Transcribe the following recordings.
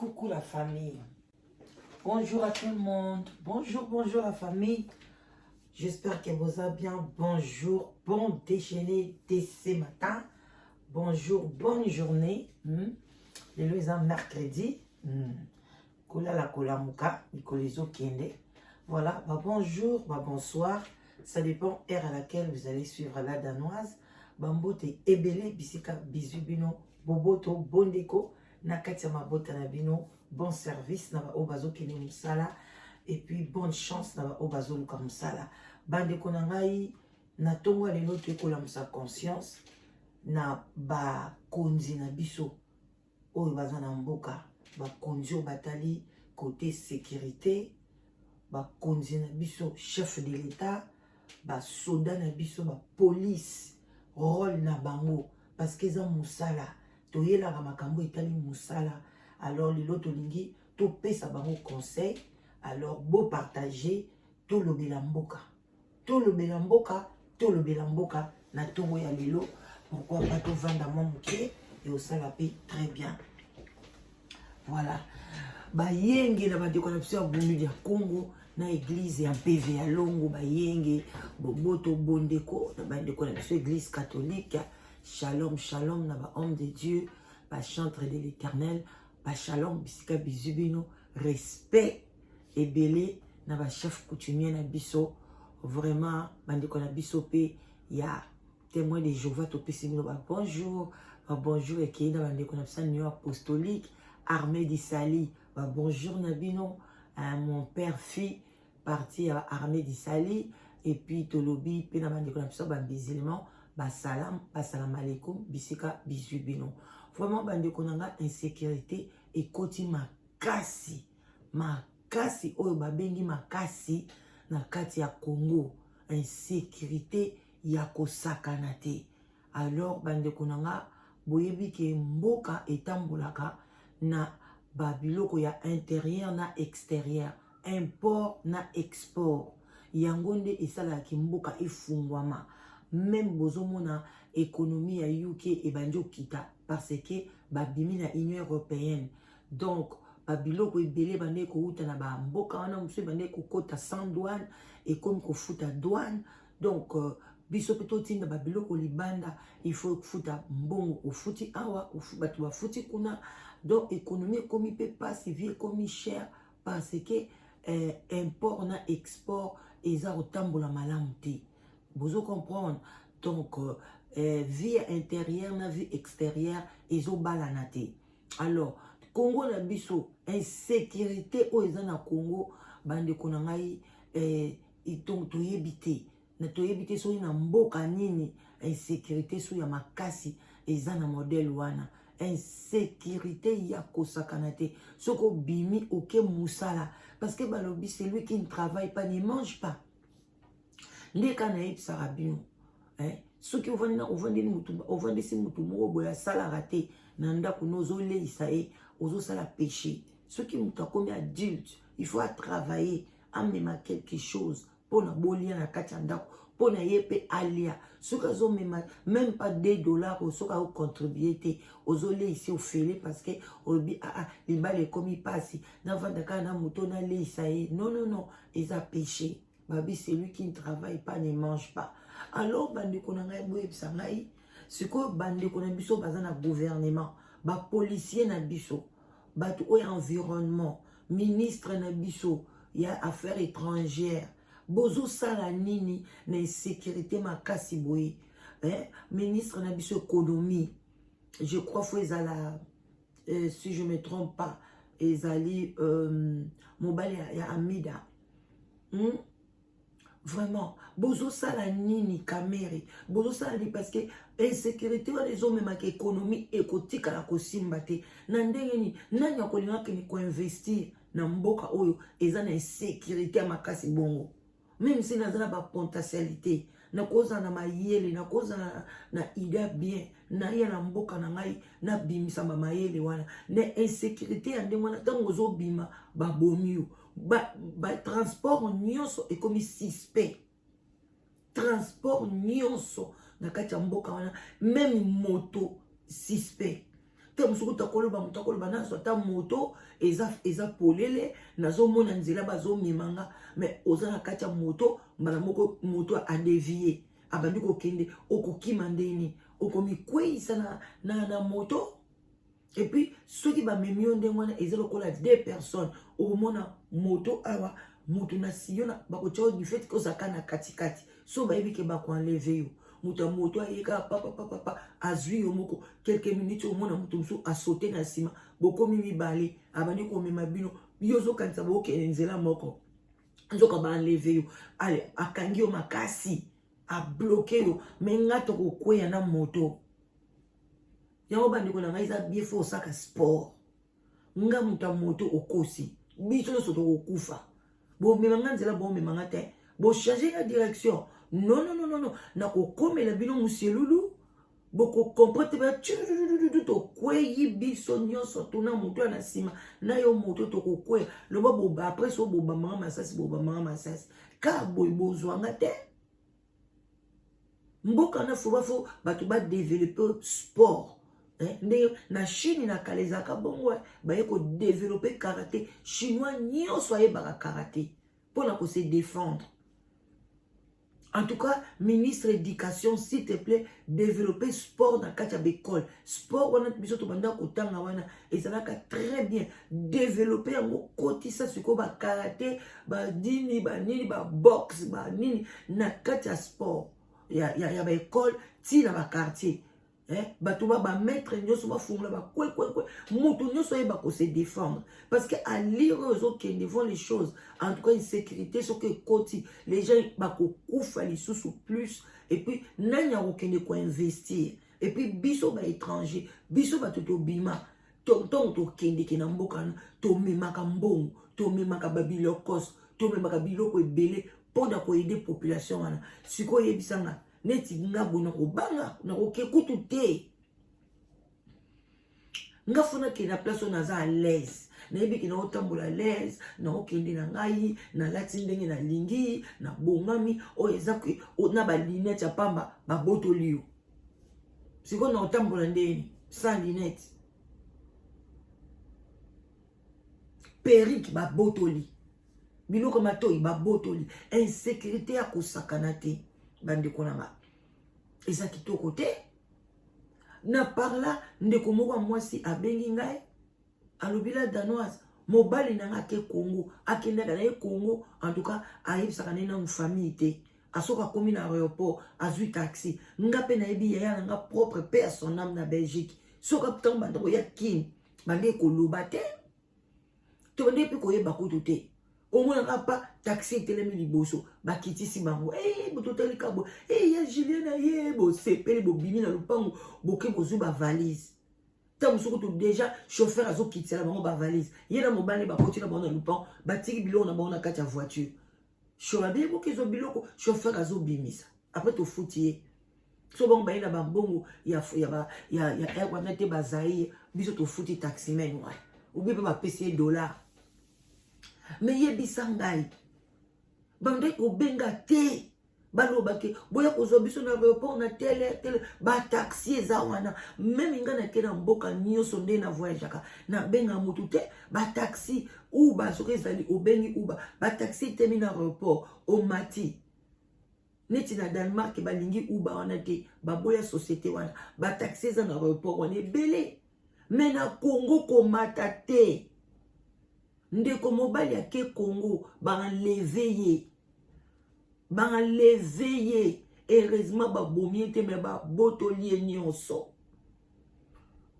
Coucou la famille. Bonjour à tout le monde. Bonjour, bonjour la famille. J'espère que vous allez bien. Bonjour, bon déjeuner dès ce matin. Bonjour, bonne journée. Lelo eza mercredi. Kolala kolamuka, mikolo ezokende. Voilà, bah bonjour, bah bonsoir. Ça dépend heure à laquelle vous allez suivre la Danoise. Bambote ebele bisika bizu bino boboto bondeko na kati ya mabota na bino. Bon service na baoyo bazokende mosala et puis bonne chance na baoyo bazoluka mosala. Bandeko na ngai, na ntongo ya lelo toyekolamusa conscience na bakonzi na biso oyo baza na mboka, bakonzi oyo batali côté sécurité, bakonzi na biso, chef de l'État, basoda na biso, bapolice, rôle na bango, parce que eza mosala, toyelaka makambo etali mosala. Alors lelo tolingi topesa bango conseil. Alors bopartage, tolobela mboka, tolobela mboka, tolobela mboka na ntongo ya lelo. Pourquoi pas tovanda mwa moke, eosala mpe très bien. Voilà, bayenge na bandeko na biso ya Bundu ya Congo na église ya Mpeve ya Longo, bayenge boboto bondeko na bandeko na biso église catholique. Shalom, shalom na bahomme de Dieu, bachantre de l'Éternel, bashalom bisika bizu bino. Respect ebele na bachef coutumier na biso, vraiment bandeko na biso mpe ya Témoin de Jéhovah, topesi bino babonjour. Babonjour ekei na bandeko na biso Union apostolique, Armée du Salut, babonjour na bino. Mon père fit partie ya Armée du Salut. Et puis tolobi mpe na bandeko na biso bamusulman, basalam, basalam alaikum bisika bizwi bino. Vraiment bandeko na nga, insécurité ekoti makasi makasi, oyo babengi makasi na kati ya Congo, insécurité ya kosakana te. Alors bandeko na nga, boyebi ke mboka etambolaka na babiloko ya intérieur na extérieur, import na export, yango nde esalaka mboka efungwama. Même bozomona économie ya UK ebandi okita parce que babimi na Union européenne. Donc babiloko ebele ebandi kouta na bamboka wana mosusu, ebandi kokota sans douane, ekomi kofuta douane. Donc biso mpe totinda babiloko libanda, il faut kofuta mbongo, ofuti awa, bato bafuti kuna. Donc économie ekomi mpe mpasi, vie ekomi cher parce que import na export eza kotambola malamu te. Bozo comprendre? Donc vie intérieure na vie extérieure ezobalana te. Alors Congo na biso, insécurité oyo eza na Congo, bandeko na ngai, donc toyebi te na toyebi te soki na mboka nini insécurité so ya makasi eza na modèle wana, insécurité ya kosakana te. Soki obimi oke mosala, parce que balobi celui qui ne travaille pas ne mange pas. Nde kaka nayebisaka bino, eh? Soki ovandeli mutu, ovandisi mutu moko boye asalaka te na ndako no, ozoleisa ye, ozosala péché. Soki moto akomi adulte, il faut atravailler, amema quelque chose mpona bolia na kati ya ndako, mpona ye mpe alia. Soki azomema même pas 2 dollars, soki azocontribue te, ozoleisa ofele parce que olobi: "Aa, libala ekomi mpasi, navanda kaka na moto naleisa ye." Non, non, non, eza péché. Babi celui qui ne travaille pas ne mange pas. Alors bandeko na ngai, boyebisa ngai sikoyo, bandeko na biso baza na gouvernement, bapolicier na biso, bato oyo environnement, ministre na biso ya affaires étrangères, bozosala nini na insécurité makasi boye, eh? Ministre na biso économie, je crois faut ezala, si je me trompe pas, ezali mobali ya Amida, Vraiment bozosala nini? Kamerhe, bozosala nini? Parce que insécurité wana ezomemaka économie ekotikala kosimba te. Na ndenge nini? Nani akolinga akende koinvestir na mboka oyo eza na insécurité ya makasi bongo? Même si naza na bapotentialité, nakozala na mayele, nakozala na idée bien, naya na mboka na ngai, nabimisa bamayele wana, na insécurité ya ndenge wana, ntango ozobima babomi yo. Batransport ba nyonso ekomi suspect, transport nyonso na kati ya mboka wana, même moto suspect. Te mosusu kuta koloba, moto akoloba nazwa ata moto eza polele, nazomona nzela bazomema nga. Mais oza na kati ya moto, mbala moko moto adévier, abandi kokende, okokima ndeni, okomikweyisa na moto. Et puis soki bamemi yo ndenge wana, eza lokola deux personnes. Okomona moto awa, moto na siyo bakotia yo du fait ke ozalaka na katikati. So bayebi ke bakoenlever yo, moto ya moto ayeka papapapapa, azwi yo moko. Quelques minutes, omona moto mosusu asaute na nsima, bokomi mibale, abandi komema bino. Yo ozokanisa bokende nzela moko, nzoka baenlever yo. Ale, akangi yo makasi, abloquer yo. Mais nga tokokweya na moto yango. Bandeko na ngai, eza bien, faut osaka sport. Nga moto ya moto, okosi, biso nyonso tokokufa. Bomema nga nzela, bomema nga te, bochanger nga direction. Non, non, non, non, nakokomela bino moselulu, bokocomprendre te. Ba tokweyi biso nyonso, tuna moto ya na nsima na yo, moto tokokweya. Loba boba après, so bobamanga masasi, bobamanga masasi ka boye, bozwanga te. Mboka na fo bafo bato badévelopper sport ndenge na Chine na kala ezalaka bongo. Baye kodévelopper karaté. Chinois nyonso ayebaka karaté mpona kose défendre. En tout cas, ministre éducation, s'il te plaît, développer sport na kati ya baécole. Sport wana biso tobanda kotanga wana ezalaka très bien. Développer yango, kotisa sikoyo bakaraté, banini banini, baboxe, banini na kati ya sport ya baécole, ntina baquartier. Bato ba bamaître nyonso bafungola bakwekwekwe, moto nyonso ayeba kose défendre, parce que alire oyo ozokende vont les choses. En tout cas, insécurité soki ekoti, les gens bakokufa lisusu plus. Et puis nani akokende koinvestir? Et puis biso baétranger, biso bato tobima, ntongo tokendeke na mboka wana, tomemaka mbongo, tomemaka babilokos, tomemaka biloko ebele mpona koaider population wana. Sikoyo oyebisanga, neti nga boye, nakobanga, nakoke kutu te. Nga faut nakende na place oyo naza à l'aise, nayebi ke naotambola à l'aise, naokende na ngai, nalati ndenge nalingi, nabongami. Oyo eza na balunettes ya pamba, babotoli yo. Sikoyo naotambola ndeni sans lunette? Perruque babotoli, biloko matoi babotoli. Insécurité ya kosakana te, bandeko na nga, eza kitoko te. Na parla, ndeko moko ya mwasi abengi ngai, alobi: "La Danoise, mobali na nga ake Congo." Akendaka na ye Congo, en tout cas ayebisaka na ye nanu famille te. Asoki akomi na aéroport, azwi taxi. Nga mpe nayebi yaya na nga propre, mpe ya son âme, na Belgique. Soki ntango banda koya Kini, bande koloba te, to bande mpe koyeba kutu te. Omonaka pa taxi etelemi liboso, bakitisi bango. Hey, totali ka boye, hey, ya Julien na ye, bosepeli, bobimi na lopango, boke bozwi bavalise. Ntango mosuku to déjà chauffeur azokitisela bango bavalise. Ye na mobali bakoti na bango na lopango, batiki biloko na bango na kati ya voiture. Babe bokezwa biloko, chauffeur azobimisa. Après tofuti ye. So bango baye na bambongo ya air wana te, bazai ye, biso tofuti taximen wana, obi mpe bapesi ye dollar. Mais yebisa ngai, bande kobenga te, balobaki boya kozwa biso na aéroport na tele tele, bataxi eza wana. Même ngai nake na mboka nyonso nde na voyageaka, nabenga motu te. Bataxi Uber soki ezali, obengi Uber, bataxi etemi na aéroport, omati. Neti na Danemark balingi Uber wana te, baboya société wana. Bataxi eza na aéroport wana ebele. Mais na Congo komata te. Ndeko mobali ake Congo, baenlever ye, baenlever ye. Heureusement babomi ye te, mais babotoli ye nyonso,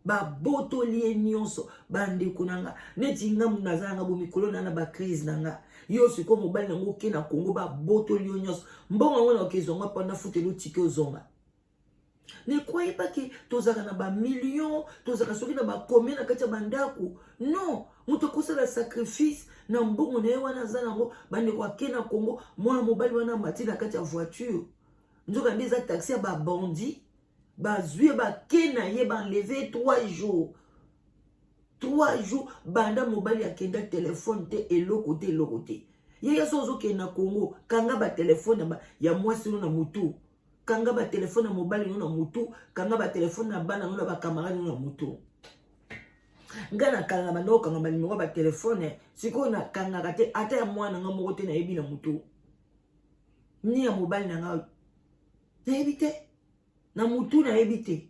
babotoli ye nyonso. Bandeko na nga, neti nga naza nanga bo mikolo na bacrise na nga. Yo sikoyo mobali nango oke na Congo, babotoli yo nyonso. Mbongo yango na okezonga mpo nafuteli otike ozonga. Ne croyez pas ke tozalaka na bamillion, tozalaka soki na bacombien na kati ya bandako. Non, moto akosala sacrifice na mbongo na ye wana aza nango. Bandeko, ake na Congo, mwana mobali wana amati na kati ya voiture, nzoka nde eza taxi ya babandi. Bazwi ye, bake na ye, baenlever 3 jours, 3 jours banda mobali akenda, telefone te, eloko te, eloko te. Ye so ozokende na Congo, kanga batelefone ya mwasi no na motu, kanga batelefone ya mobali no na motu, kanga batelefone na bana no, na bakamarade no na motu. Ngai nakanga banda kokanga banimero ya batelefone, sikoyo nakangaka te, ata ya mwana nga moko te nayebi na motu, ni ya mobali na ngai nayebi te na motu, nayebi te.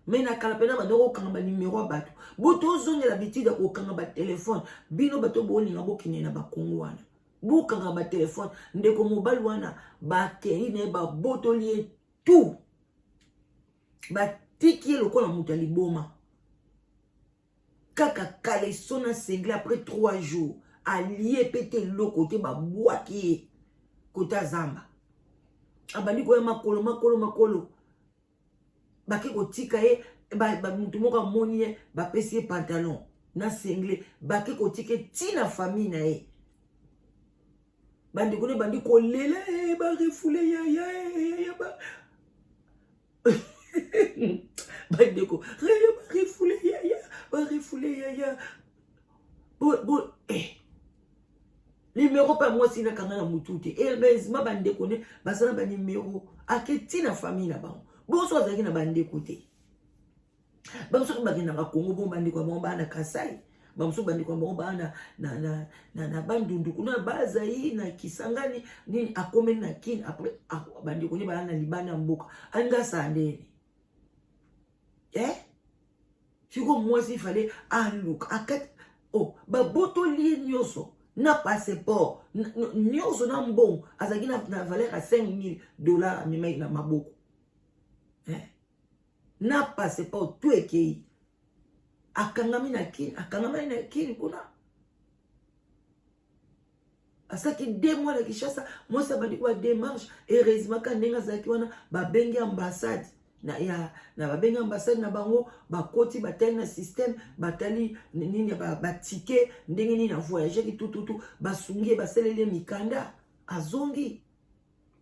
Me na kala mpena banda kokanga banimero ya bato. Bo tozongela bitide ya kokanga batelefone. Bino bato bolinga bokende na bakongo wana, bokanga batelefone. Ndeko mobali wana bakei na ye, babotoli ye tout, batiki ye lokola moto ya liboma, kaka caleçon na singlet. Après 3 jours, alie mpe te, eloko te, babwaki ye kota zamba. Abandi koya makolo, makolo, makolo. Bake kotika ye, motu moko amoni ye, bapesi ye pantalon na singlet. Bake kotika ye ntina famille na ye, bandeko ne bandi kolela: «E, barefouler yaya, yaya.» Bandeko: «Yaya, barefouler yaya, barefouler yaya.» Bo, bo, eh. Nimero mpe mwasi nakanga na motu te. Heureusement bandeko ne baza na banimero, ake ntina famille na bango. Bonso azalaki na bandeko te. Bamosusu bakendaka Kongo, bongo bandeko ya bango baa na Kasai, bamosusu bandeko ya bango baa na Bandundu kuna, bazai na Kisangani nini. Akomeli na Kine, après bandeko ne baa na libanda ya mboka. Alingi asala ndeni, eh? Sikoyo mwasi fale aluka akati, oh, babotoli ye nyonso na passeport nyonso na mbongo azalaki na valeur ya 5000 $, amemaki na maboko, eh? Na passeport tout ekei. Akangami na Kini, akangamaki na Kini kuna, asalaki 2 mois na Kinshasa. Mwasi abandi ko badémarche. Heureusement ka ndenge azalaki wana, babengi ambassade na, ya, na babengi ambassade na bango, bakoti, batali na système, batali nini, batike ndenge nini avoyageaki, tututu, basungi ye, basaleli ye mikanda, azongi.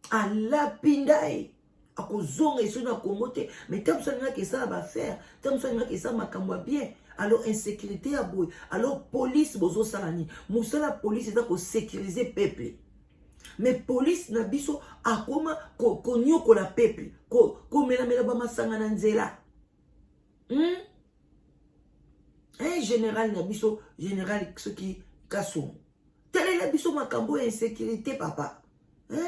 Alapi ndai akozonga eso na Kongo te. Mais ntango mosu alingaki esala baaffaire, ntango mosu alingaki esala makambo ya bien. Alors insécurité ya boye, alors police bozosala nini? Mosala ya police eza kosécuriser peuple, mais police na biso akoma konyokola peuple, komelamela bamasanga na nzela, Un général na biso, général soki Kasongo, talela biso makambo ya insécurité, papa, hein?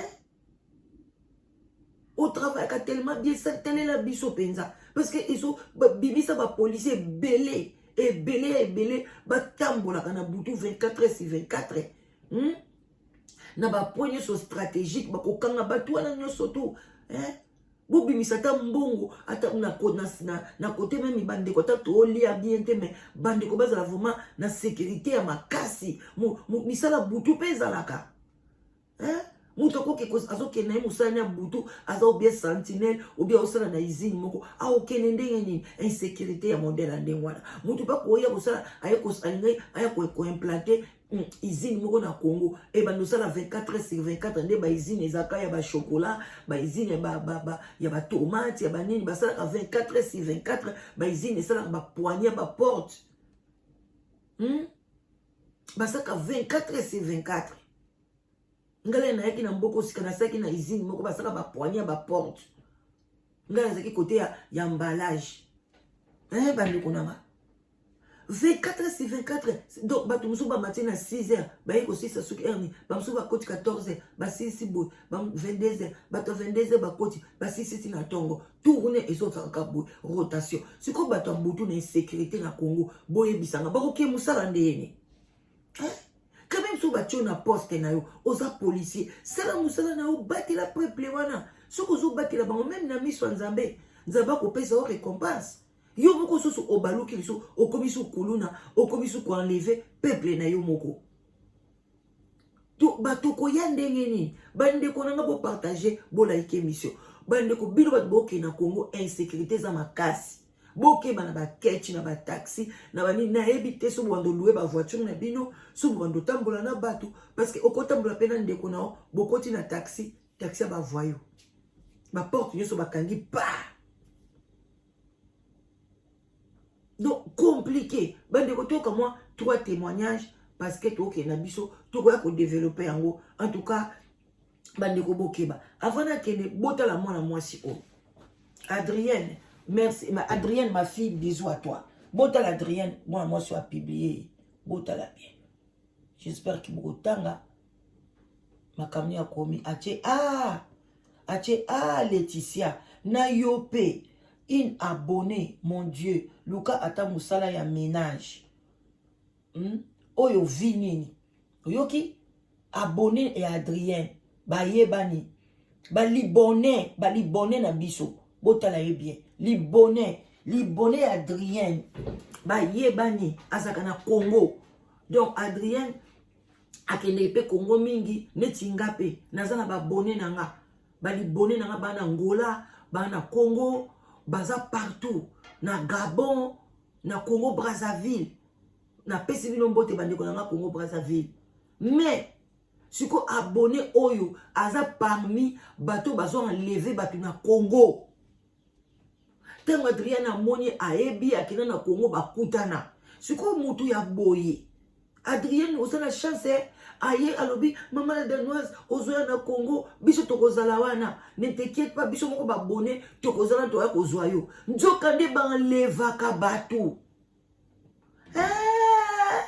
Otravaillaka tellement bien, talela biso mpenza, parce que ezo bimisa bapolisier ebele, ebele, ebele, batambolaka na butu 24 heures sur 24, Na bapoint nyonso stratégique, bakokanga bato wana nyonso tu, hein? Bobimisa ata mbongo, ata na kote meme bandeko, ata tolia bien te, mais bandeko bazala vraiment na sécurité ya makasi. Misala butu mpe ezalaka, hein? Moto akoki azokende na ye mosala ya butu, aza obie sentinelle, obie osala na usine moko, aokende ndenge nini? Insécurité ya modèle ya ndenge wana, moto mpe akoya kosala, alingai aya koimplanter usine moko na Congo, ebanda osala 24 heures sur 24. Nde bausine ezalaka ya bachocolat, bausine ya batomate, ya banini, basalaka 24 heures sur 24. Bausine esalaka bapoignée, baporte, Basalaka 24 heures sur 24. Ngai nayaki na mboka osika, nasalaki na usine moko basalaka bapoignée, baporte. Ngai nazalaki kote ya emballage. Bandeko nanga, 24 sur 24. Donc bato mosusu bamati na 6 heures, baye kosilisa soki heure nini. Bamosusu bakoti 14 heures, basilisi boye 22 heures. Bato ya 22 heures bakoti, basilisi ti na ntongo. Tourne ezozalaka boye, rotation. Sikoyo bato ya butu na insécurité na Congo, boyebisanga, bakokie mosala ndeni? Quand même, so batie na poste na yo, oza policier, sala mosala na yo, batela peuple wana. Soki ozobatela bango, même na miso ya Nzambe, Nzambe akopesa yo récompense. Yo moko susu obaluki liso, okomi su kuluna, okomi su koenlever peuple na yo moko. Bato koya ndenge nini? Bandeko na nga, bopartage, bolike émission. Bandeko, bino bato bokende na Congo, insécurité eza makasi. Bokeba na baketch, na bataxi, na banini. Nayebi te so bobanda olouer bavoiture na bino, so bobanda otambola na bato, parce que okotambola mpe na ndeko na yo, bokoti na taxi, taxi ya bavoyou, baporte nyonso bakangi pa. Donc compliqué. Bandeko, toyoka mwa trois témoignages, parce que tokende na biso, tokoya kodévelopper yango. En tout cas, bandeko, bokeba. Avant nakende, botala mwana mwasi oyo, Adrienne. Merci ma Adrienne, ma fille, bisous à toi. Botala Adrienne, mwana mwasi oyo apublie ye, botala bien. J'espère que bokotanga makambo ya komi atie ah atie ah Laetitia na yo pe une abonnée mon Dieu luka ata mosala ya ménage Oyo vie nini oyoki abonné ya Adrien bayebani balibone balibone na biso botala ye bien libone libone ya Adrien bayebani azalaka na Congo donc Adrien akendeke mpe Congo mingi neti nga mpe naza na babone na nga balibone na nga bana Angola bana Congo baza partout na Gabon na Congo Brazzaville napesi bino mbote bandeko na nga Congo Brazzaville mais siko abonné oyo aza parmi bato bazo enlever bato na Congo ntango Adriana amoni ayebi akenda na Congo bakutana sikoyo motu ya boye Adrienne oza na chance eh? Aye alobi mama la danoise ozoya na Congo biso tokozala wana ne t'inquiète pas biso moko babone tokozala toya kozwa yo nzoka nde banlevaka bato eh!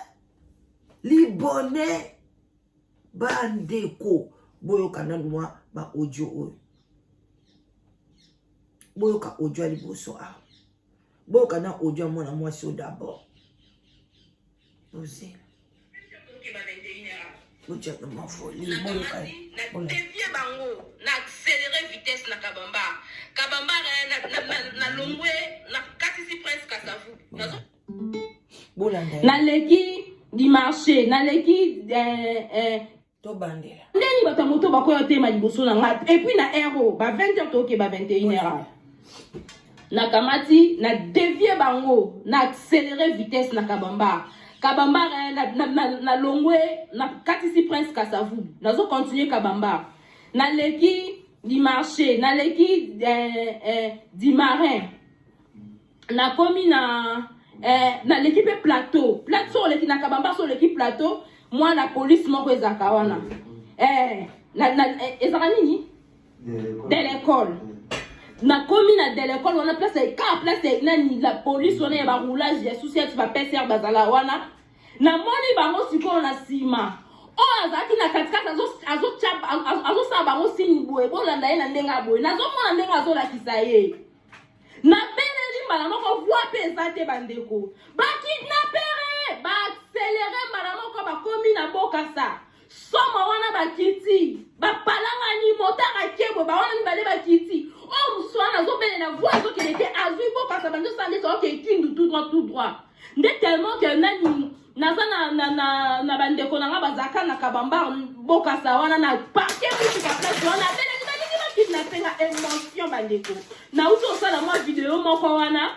Libone bandeko boyoka nanu mwa ba audio oyo boyoka audio ya liboso awa boyoka na audio ya mwana mwasi oyo d'abord ozela botyaka mavoli boyoka na devie bango na accéléré vitesse na kabamba kabamba na longwe na katisi prince kasavu bolanda naleki di marché naleki eh, eh, tobandela ndeni bato ya moto bakoya otema liboso na nga epuis na heure oyo ba 20 heures toke ba 21 heures nakamati na devie bango na accéléré vitesse na kabamba kabamba eh, na, na, na, na longwe na katisi prince kasavubu nazo continue kabamba naleki di marché naleki eh, eh, di marin nakomi na eh, naleki mpe plateau plateau so oleki na kabamba so oleki plateau mwana police moko ezalaka wana eh, na, na, eh, ezalaka nini de l'école nakomi na de l'école wana place ka place nani la police wana ya baroulage ya susi ya ba pcr bazala wana namoni bango sikoyo na nsima oyo azalaki na katikati azosala bango signe boye bolanda ye na ndenge ya boye nazomona ndenge azolakisa ye Nabeleli mbala moko voix pe eza te bandeko. Ba kidnappeurs ba accéléré mbala moko bakomi na Bokasa. Somo wana bakiti bapalangani motard akebwe bawana mibale bakiti oyo mosusu wana azobelela voix azokende te azwi Bokasa bandi osala ndeti oke Kindu tout droit tout droit nde tellement que nani naza na, na, na, na bandeko na nga bazalaka na kabambar bokasa wana na parke motuka place wana abeleli balingi bakidnape nga emotion bandeko nauti osala mwa video moko wana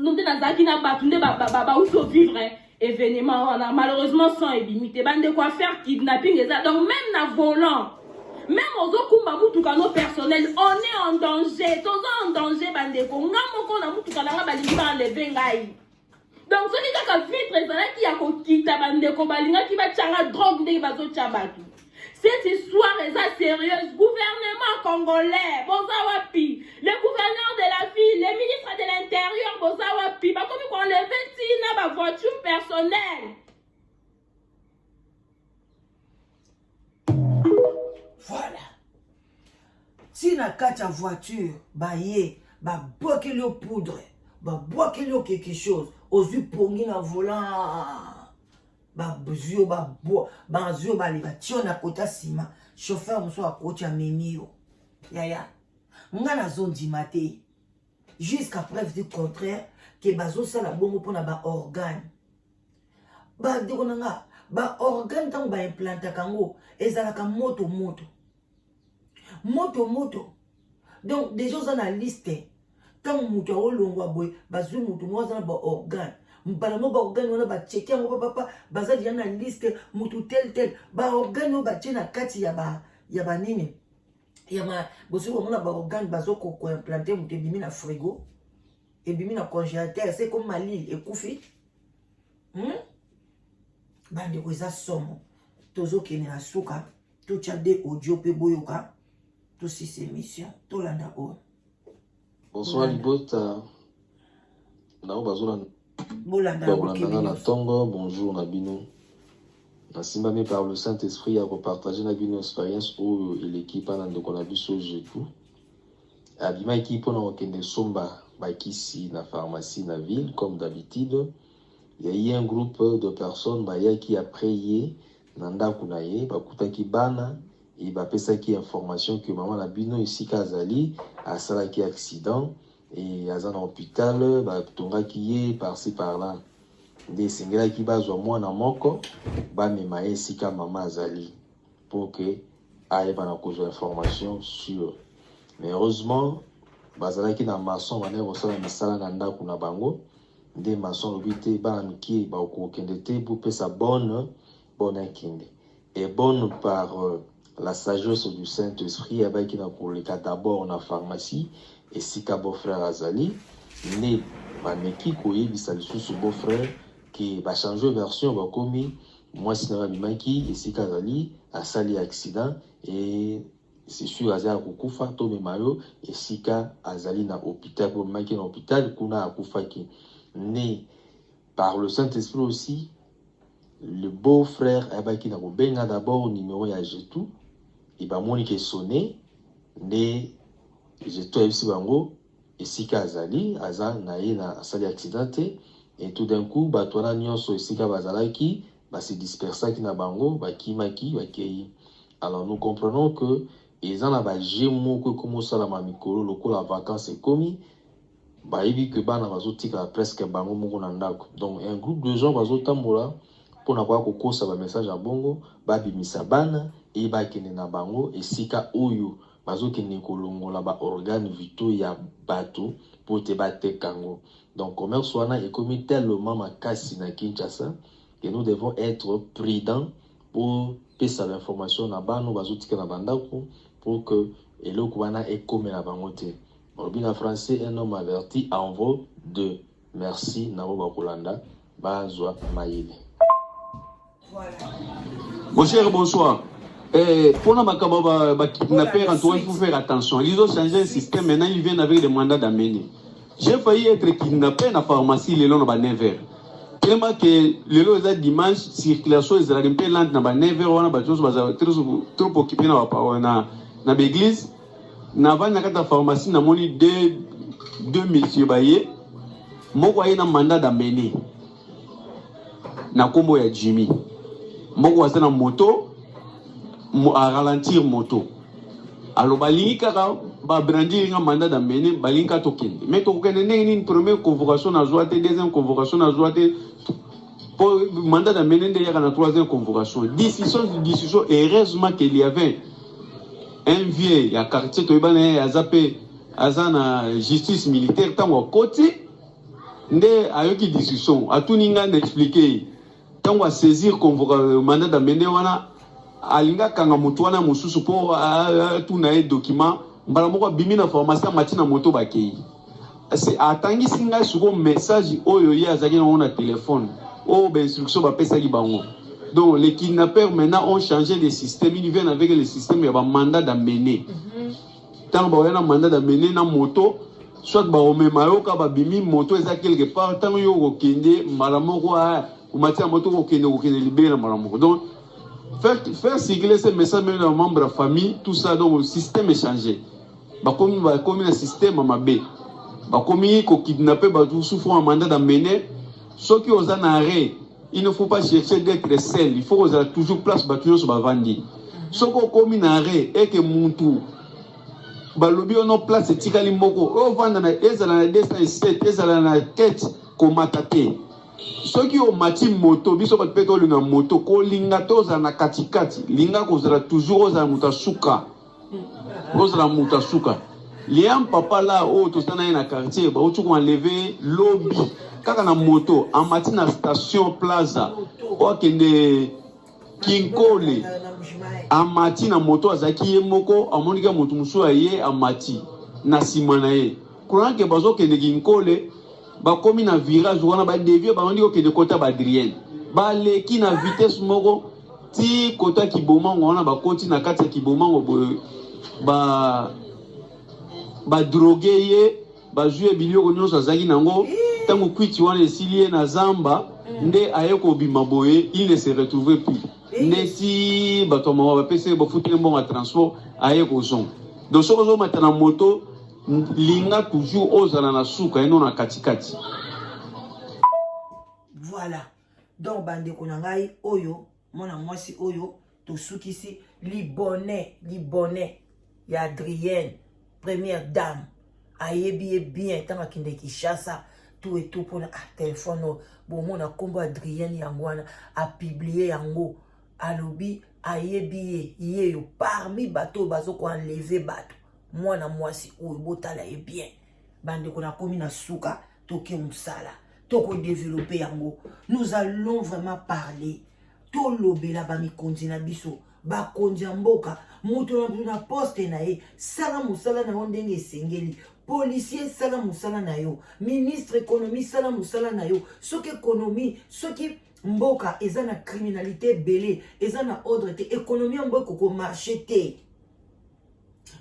nde nazalaki na bato nde bauti ovivre événement wana malheureusement son ebimi te bandeko affaire kidnapping eza donc même na volant même ozokumba mutuka no personnel on est en danger toza en danger bandeko nga moko na mutuka na nga balingi baenleve ngai Donc soki kaka vitre ezalaki ya kokita bandeko balingaki batyanga drogue ndenge bazotya bato. Cette histoire eza sérieuse. Gouvernement congolais, boza wapi? Le gouverneur de la ville, le ministre de l'intérieur, boza wapi? Bakomi koenlever ntina ba voiture personnelle. Voilà. Ti na kati ya voiture baye babwakeli yo poudre babwakeli yo quelque chose ozwi pongi na volant bazwi yo bazwi yo bale batie yo na kota nsima chauffeur mosusu akoti amemi yo yaya nga nazondima te jusqu'à preuve du contraire ke bazosala bongo mpona baorgane bandeko na nga baorgane ntango baimplantaka yango ezalaka moto moto moto moto donc deja oza na liste ntango moto aolongwa boye bazwi moto moko aza na baorgane mbala moko baorgane wana bacheke yango papapa baza deja na liste moto tel tel baorgane oyo batie na kati ya ba ya banini ya ma bosoki komona baorgane bazokoimplante moto ebimi na frigo ebimi na congélateur se ekomi malili ekufi? Bandeko eza somo tozokende na suka totya de audio mpe boyoka tosisa émission tolanda oyo. Bonsoir Libota, nao bazolanda. Bolanda na Bakolanda bokebi nga na nyonso. ntongo, bonjour na bino. Nasimbami par le Saint-Esprit ya kopartage na bino expérience oyo eleki mpa na ndeko na biso Jetou. Abimaki mpona kokende somba bakisi na pharmacie na ville comme d'habitude. Il y a eu un groupe de personnes bayaki après ye na ndako na ye, bakutaki bana et bapesaki information que mama na bino esika azali asalaki accident et aza na hôpital, batongaki ye par-ci par-là. Nde esengelaki bazwa mwana moko bamema ye esika mama azali pour que ayeba na kozwa information sûre. Mais heureusement bazalaki na maçon bandaki kosala misala na ndako na bango, nde maçon alobi te bana mike bakokende te, bopesa bonne bonne akende. Et bonne par la sagesse du Saint-Esprit abaki na koleka d'abord na pharmacie esika beau-frère azali, nde bameki koyebisa lisusu beau-frère ke bachange version, bakomi mwasi na babimaki esika azali asali accident et c'est sûr aza ya kokufa, tomema yo esika azali na hôpital. Po bamemaki na hôpital, kuna akufaki. Nde par le Saint-Esprit aussi, le beau-frère ayebaki na kobenga d'abord numéro ya Jetou e bamoni ke sonne, nde Jetou ayebisi bango esika azali, aza na ye na asali accident te. Et tout d'un coup bato wana nyonso esika bazalaki base dispersaki na bango, bakimaki, bakei. Alors nous comprenons que eza na bajeu moko ekomi osalama mikolo lokola vacances ekomi, bayebi ke bana bazotikala presque bango moko na ndako. Donc un groupe de gens bazotambola mpona koya kokosa bamessage ya bongo, babimisa bana e bakende na bango esika oyo bazokende kolongola baorgane vitaux ya bato mpo te bateka yango. Donc commerce wana ekomi tellement makasi na Kinshasa que nous devons être prudents po pesa bainformation na bana bazotika na bandako pour que eloko wana ekomela bango te. Balobi na français, un homme averti en vaut deux. Merci na bo bakolanda bazwa mayele. Mon cher, bonsoir. Eh, pour la makambo ba, ba kidnapper, en tout cas, il faut faire attention. Ils ont changé un système, maintenant ils viennent avec des mandats d'amener. J'ai failli être kidnappé na pharmacie lelo na ba 9h. Tellement que lelo eza dimanche, circulation ezalaka mpe lente na ba 9h wana, bato nyonso bazala trop occupé na ba na ba église. Navandi na kati ya pharmacie, namoni deux messieurs baye, moko aye na mandat d'amener na nkombo ya Jimmy, moko aza na moto aralentir moto. Alors balingi kaka babrandir nga mandat d'amener, balingi kaka tokende. Mais tokokende ndenge nini? Première convocation nazwa te, deuxième convocation nazwa te, po mandat d'amener nde eyaka na troisième convocation. Discussion, discussion. Heureusement qu'il y avait un vieux ya quartier toyebana ye, aza mpe aza na justice militaire. Ntango akoti nde ayoki discussion, atuni ngai na explique ye. Ntango asaisir convoca mandat d'amener wana, alingi akanga motu wana mosusu mpo atuna ye document. Mbala moko abimi na pharmacie, amati na moto, bakei. Atangisi ngai sikoyo message oyo ye azalaki nango na telefone, oyo bainstruction bapesaki bango. Donc les kidnappeurs maintenant ont changé de système, ils viennent avec le système ya bamandat d'amener. Ntango baoya na mandat d'amener na moto, soit baomema yo ka babimi, moto eza quelque part, ntango yo okokende mbala moko, omati ya moto, kokende libela mbala moko. Donc faire circuler ce message même dans membre ya famille, tout ça. Donc système est changé, bakomi na système ya mabe, bakomi kokidnapper bato sous forme ya mandat d'amener. Soki oza na arrêt, il ne faut pas chercher d'être seul, il faut kozala toujours place bato nyonso bavandi. Soki okomi na arrêt eke mutu balobi ono place etikali moko oyo ovanda na, ezala na 207, ezala na tete, komata te. Soki omati moto, biso bato mpe tolinga moto, kolinga te ozala na katikati, linga kozala toujours ozala moto asuka, ozala moto asuka. Liam papa la oyo toza na ye na quartier, bauti koenlever lobi kaka na moto, amati na Station Plaza oyo akende Kinkole, amati na moto, azalaki ye moko, amoniki ya moto mosusu aye amati na nsima na ye, croyant ke bazokende Kinkole. Bakomi na virage wana, badévier, babandi kokende kota baadrienne, baleki na vitesse moko ti kota Kibomango wana. Bakoti na kati ya Kibomango boye, ba badroguer ye, bazwi ye biloko nyonso azalaki nango. Ntango kwiti wana esili ye na zamba, nde aye kobima boye, il ne se retrouvait plus. Nde ti bato ya mawa bapesi ye, bafuti ye mbongo ya transport, aye kozonga. Donc soki ozomata na moto, linga toujours ozala na suka eno na katikati. Voilà. Donc bandeko na ngai, oyo mwana mwasi oyo tosukisi libone libone ya Adrienne, première dame, ayebi ye bien ntango akende Kinshasa, tout et tout. Mpona ah, telefone oyo bomona nkombo Adrienne, yango wana apublier yango, alobi ayebi ye, yeyo parmi bato oyo bazokoenlever bato. Mwana mwasi oyo, botala ye bien. Bandeko, nakomi na suka. Toke mosala, tokodévelopper yango. Nous allons vraiment parler, tolobela bamikonzi na biso, bakonzi ya mboka. Moto na moto na poste na ye, sala mosala na yo ndenge esengeli. Policier, sala mosala na yo. Ministre économie, sala mosala na yo. Soki économie, soki mboka eza na criminalité ebele, eza na ordre te, économie ya mboka ekokomarcher te.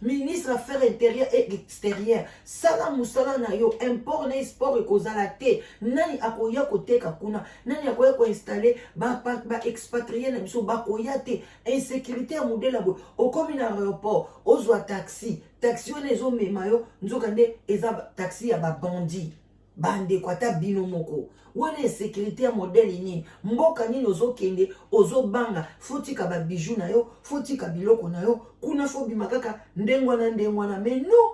Ministre affaires intérieures et extérieures, sala mosala na yo. Import na export ekozala te, nani akoya koteka kuna? Nani akoya koinstaller? Baexpatriés na biso bakoya te. Insécurité ya modèle ya boye, okomi na aéroport, ozwa taxi, taxi wana ezomema yo, nzoka nde eza taxi ya babandits. Bandeko, ata bino moko, wana insécurité ya modèle nini? Mboka nini ozokende, ozobanga? Fotika babijoux na yo, fotika biloko na yo kuna, fobima kaka ndenge wana, ndenge wana. Mais non,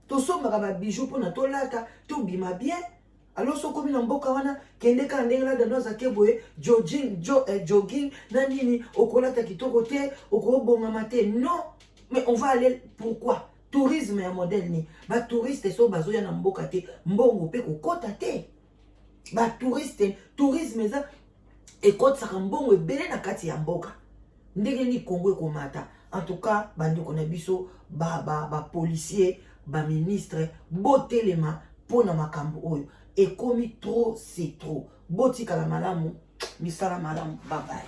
tosombaka babijoux mpona tolata, tobima bien. Alors soki okomi na mboka wana, kende kaka ndenge la danoise ake boye, jogging, jogging na nini, okolata kitoko te, okobongama te. Non, mais on va aller, pourquoi? Tourisme ya modèle nini? Batouriste so bazoya na mboka te, mbongo mpe kokɔta te. Batouriste, tourisme eza ekotisaka mbongo ebele na kati ya mboka. Ndenge nini Kongo ekomata? En tout cas, bandeko na biso bapolicier, ba baministre, botelema mpona makambo oyo ekomi trop, c'est trop. Botikala malamu, misala malamu, babaye.